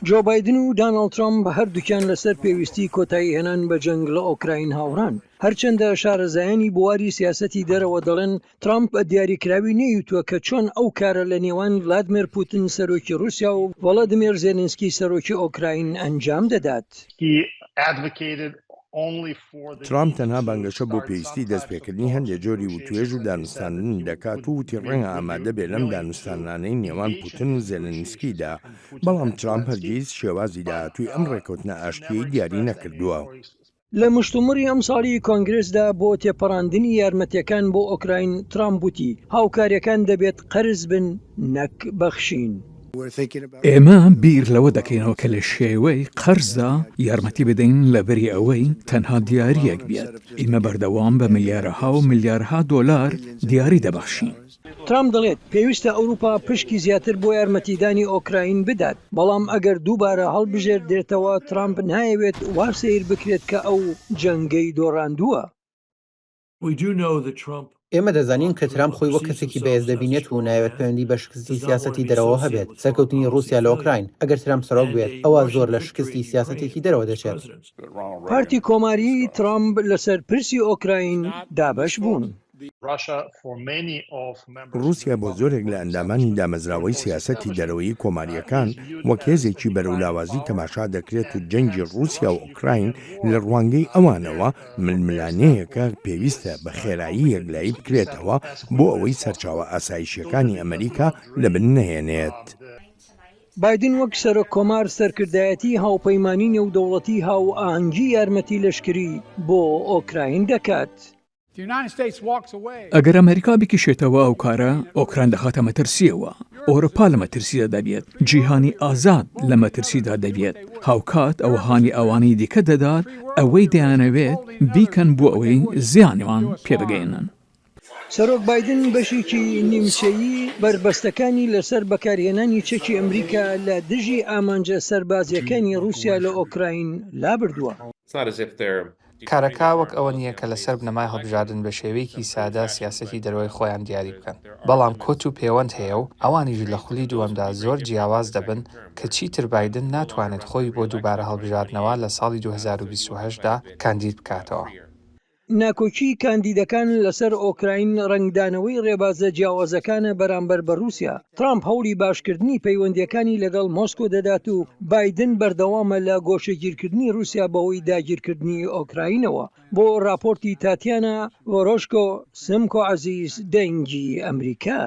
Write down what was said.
جۆ بایدن و داناڵد ترەمپ هەردووکیان لەسەر پێویستی کۆتاییهێنان بە جەنگ لە ئۆکراین هاوڕان. هەرچەندە شارەزایانی بواری سیاسەتی دەرەوە دەڵێن ترەمپ بە دیاریکراوی نەیوتووە کە چۆن ئەو کارە لە نێوان ڤلادمێر پوتن سەرۆکی ڕووسیا و ڤۆلۆدیمێر زێلینسکی سەرۆکی ئۆکراین ئەنجام دەدات. ترامپ تەنها بانگەشە بۆ پێویستی دەستپێکردنی هەندێ جۆری وتوێژ و دانوستاندن دەکات و وتی ڕەنگە ئامادە بێ لەم دانوستانانەی نێوان پوتن و زێلێنسکیدا، بەڵام ترامپ هەرگیز شێوازی داهاتووی ئەم ڕێککەوتنە ئاشتییەی دیاری نەکردووە. لە مشتومڕی ئەمساڵی کۆنگرێسدا بۆ تێپەڕاندنی یارمەتییەکان بۆ ئۆکراین، ترامپ وتی، هاوکارییەکان دەبێت قەرز بن نەک بەخشین. ئێمە بیر لەوە دەکەینەوە کە لە شێوەی قەرزدا یارمەتی بدەین لەبری ئەوەی تەنها دیارییەک بێت. ئیمە بەردەوام بە ملیارەها و ملیارها دۆلار دیاری دەبەخشین. ترامپ دەڵێت، پێویستە ئەوروپا پشکی زیاتر بۆ یارمەتیدانی ئۆکراین بدات، بەڵام ئەگەر دووبارە هەڵبژێردرێتەوە، ترامپ نایەوێت وا سەیر بکرێت کە ئەو جەنگەی دۆڕاندووە. ئێمە دەزانین کە ترامپ خۆی وەک کەسێکی بەهێز دەبینێت و نایەوێت پەیوەندی بە شکستی سیاسەتی دەرەوەوە هەبێت. سەرکەوتنی ڕووسیا لە ئۆکراین، ئەگەر ترامپ سەرۆک بێت، ئەوا زۆر لە شکستی سیاسەتێکی دەرەوە دەچێت. پارتی کۆماریی ترامپ لەسەر پرسی ئۆکراین دابەش بوون. ڕووسیا بۆ زۆرێک لە ئەندامانی دامەزراوەی سیاسەتی دەرەوەیی کۆمارییەکان وەک هێزێکی بەرەو لاوازی تەماشا دەکرێت و جەنگی ڕووسیا و ئۆکراین لە ڕوانگەی ئەوانەوە ململانێیەکە پێویستە بە خێرایی یەکلایی بکرێتەوە بۆ ئەوەی سەرچاوە ئاسایشییەکانی ئەمەریکا لەبن نەهێنێت. بایدن وەک سەرۆک کۆمار سەرکردایەتی هاوپەیمانی نێودەوڵەتی هاوئاهەنگی یارمەتی لەشکری بۆ ئۆکراین دەکات. ئەگەر ئەمەریکا بکشێتەوە ئەو کارە ئۆکراین دەخاتە مەترسییەوە، ئەوروپا لە مەترسیدا دەبێت، جیهانی ئازاد لە مەترسیدا دەبێت، هاوکات ئەوە هانی ئەوانەی دیکە دەدات ئەوەی دەیانەوێت بیکەن بۆ ئەوەی زیانمان پێبگەیەنن. سەرۆک بایدن بەشێکی نیمچەیی بەربەستەکانی لەسەر بەکارهێنانی چەکی ئەمریکا لە دژی ئامانجە سەربازییەکانی ڕووسیا لە ئۆکراین لابردووە. کارەکە وەک ئەوە نییە کە لەسەر بنەمای هەڵبژاردن بە شێوەیەکی سادە سیاسەتی دەرەوەی خۆیان دیاری بکەن، بەڵام کۆت و پێوەند هەیە و ئەوانیش لە خولی دووەمدا زۆر جیاواز دەبن کە چیتر بایدن ناتوانێت خۆی بۆ دووبارە هەڵبژاردنەوە لە ساڵی 2028 دا کاندید بکاتەوە. ناکۆکیی کاندیدەکان لەسەر ئۆکراین ڕەنگدانەوەی ڕێبازە جیاوازەکانە بەرامبەر بە ڕووسیا، ترامپ هەوڵی باشکردنی پەیوەندییەکانی لەگەڵ مۆسکۆ دەدات و بایدن بەردەوامە لە گۆشەگیرکردنی ڕووسیا بەهۆی داگیرکردنی ئۆکراینەوە. بۆ ڕاپۆرتی تاتیانا ڤۆرۆشکۆ، سمکۆ عەزیز، دەنگی ئەمریکا.